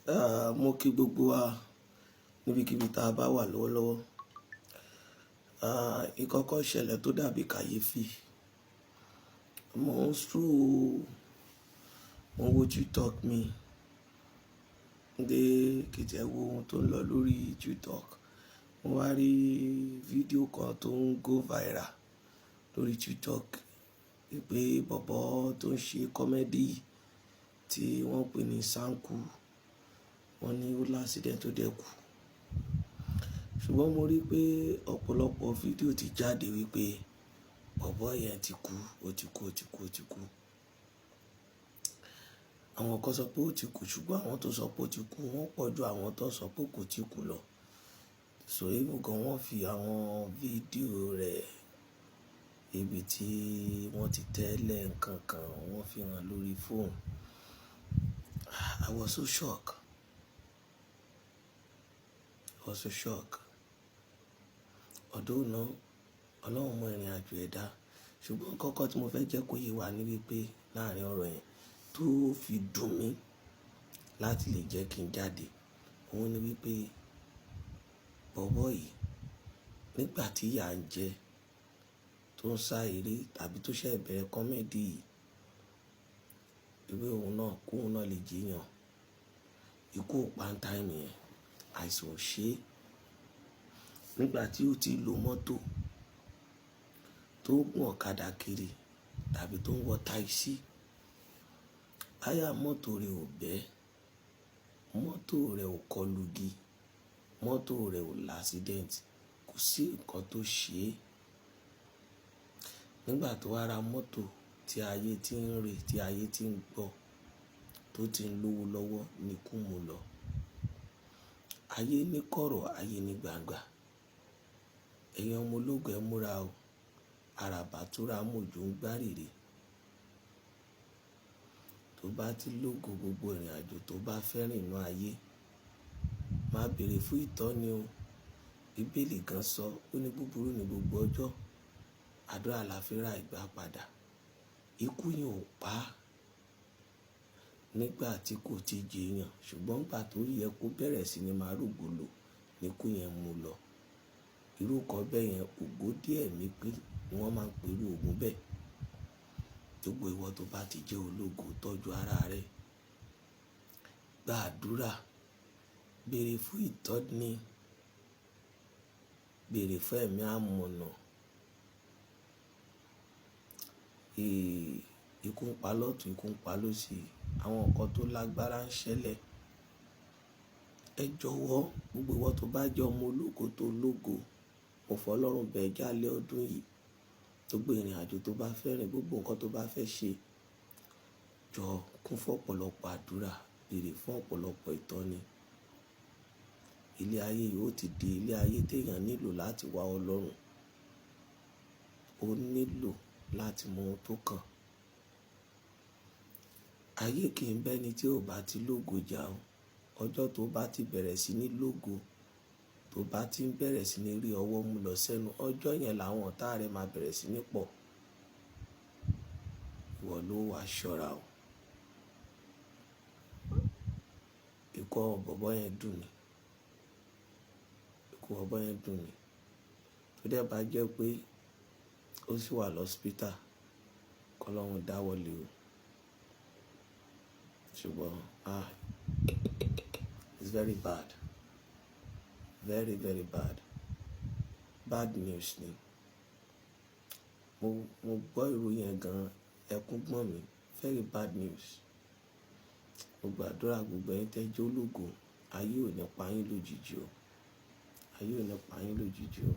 Mo kí gbogbo wa níbikíbi tá a bá wà lọ́wọ́lọ́wọ́. Ìkọ́kọ́ ṣẹlẹ̀ tó dàbí kàyéfì. Mo ń scroll, mo ń wo TikTok mi. Dé kí n tiẹ̀ wo ohun tó ń lọ lórí TikTok. Mo wá rí fídíò kan tó ń go viral lórí TikTok wípé bọ̀bọ́ tó ń ṣe comedy tí wọ́n ń pè ní Sanku, wọ́n ní ó l'accident tó dẹ̀ kú. Ṣùgbọ́n mo rí pé ọ̀pọ̀lọpọ̀ fídíò ti jáde wípé bọ̀bọ́ yẹn ti kú, ó ti kú, ó ti kú, ó ti kú. Àwọn kan sọ pé ó ti kú, ṣùgbọ́n àwọn tó sọ pé ó ti kú wọ́n pọ̀ ju àwọn tó sọ pé kò ti kú lọ. So even gan wọ́n fi àwọn fídíò rẹ̀ ibi tí wọ́n ti tẹ́lẹ̀ nǹkan kan wọ́n fi hàn lórí fóònù. I was so shocked. I was so shocked. Although náà, Ọlọ́run mọ ìrìnàjò ẹ̀dá. Ṣùgbọ́n kọ́kọ́ tí mo fẹ́ jẹ́ kó yé wa ní wípé láàárín ọ̀rọ̀ yẹn tó fi dùn mí láti lè jẹ́ kí n jáde, òun ni wípé bọ̀bọ́ yìí nígbà tí ìyà ń jẹ tó ń sá eré tàbí tó ṣẹ̀ bẹ̀rẹ̀ comedy yìí, wípé òun náà kó òun náà lè jẹ́yàn. Ikú ò pa ń time yẹn, àìsàn ò ṣe é. Nígbà tí ó ti lo mọ́tò tó ń gun ọ̀kadà kiri tàbí tó ń wọ táìsì, táyà mọ́tò rẹ̀ ò bẹ́, mọ́tò rẹ̀ ò kọlu igi, mọ́tò rẹ̀ ò l'accident, kò sí nǹkan tó ṣe é. Nígbà tó wá ra mọ́tò tí ayé tí ń rí, tí ayé tí ń gbọ́, tó ti ń lówó lọ́wọ́ ní ikú mú lọ. Ayé ní kọ̀rọ̀, ayé ní gbangba. Ẹ̀yin ọmọ ológo ẹ múra o. Àràbà túra mọ́jú ń gbárìrì. Tó bá ti lógo gbogbo ìrìnàjò tó bá fẹ́ rìn nínú ayé, má bèrè fún ìtọ́ni o. Bíbélì gan sọ, ó ní búburú ní gbogbo ọjọ́. Àdúrà la fi ra ìgbà padà. Ikú yẹn ò pa á nígbà tí kò ti jẹ́yàn, ṣùgbọ́n ìgbà tó yẹ kó bẹ̀rẹ̀ sí ní máa rògòlò ní ikú yẹn mú lọ. Irú nǹkan bẹ́ẹ̀ yẹn, ògo díẹ̀ mí pé ni wọ́n máa ń pe irú ògùn bẹ́ẹ̀. Gbogbo ìwọ tó bá ti jẹ́ ológo tọ́jú ara rẹ. Gba àdúrà, bèrè fún ìtọ́ni, bèrè fún ẹ̀mí àmọ̀nà. Ikú ń pa lọ́tùn, ikú ń pa lósì. Àwọn nǹkan tó lágbára ń ṣẹlẹ̀. Ẹ jọ̀wọ́ gbogbo ìwọ tó bá jẹ́ ọmọ ológo tó lógo, mo fọlọ́run bẹ̀ ẹ́ jálẹ̀ ọdún yìí. Gbogbo ìrìnàjò tó bá fẹ́ rìn, gbogbo nǹkan tó bá fẹ́ ṣe, jọ kún fún ọ̀pọ̀lọpọ̀ àdúrà, bèrè fún ọ̀pọ̀lọpọ̀ ìtọ́ni. Ilé ayé yìí ó ti di ilé ayé tí èèyàn nílò láti wá Ọlọ́run. Ó nílò láti mọ ohun tó kàn. Ayé kì í bẹ́ ni tí ò bá ti lógo jà o. Ọjọ́ tó bá ti bẹ̀rẹ̀ sí ní lógo, tó bá ti ń bẹ̀rẹ̀ sí ní rí ọwọ́ mú lọ sẹ́nu, ọjọ́ yẹn làwọn ọ̀tá rẹ máa bẹ̀rẹ̀ sí ní pọ̀. Ìwọ ló wá ṣọ́ra o. Ikú bọ̀bọ́ yẹn dùn mí. Ikú bọ̀bọ́ yẹn dùn mí. Tó dẹ̀ bá jẹ́ pé ó sì wà lọ́spítà, kọ́ lọ́run dáwọ́ lé o. Ṣùgbọ́n, it's very bad. Very, very bad. Bad news ni. Mo gbọ́ ìròyìn yẹn gan, ẹkún gbọ̀n mi. Very bad news. Mo gbàdúrà gbogbo ẹ̀yin tẹ́ jẹ́ ológo, ayé ò ní pa yín lójijì o. Ayé ò ní pa yín lójijì o.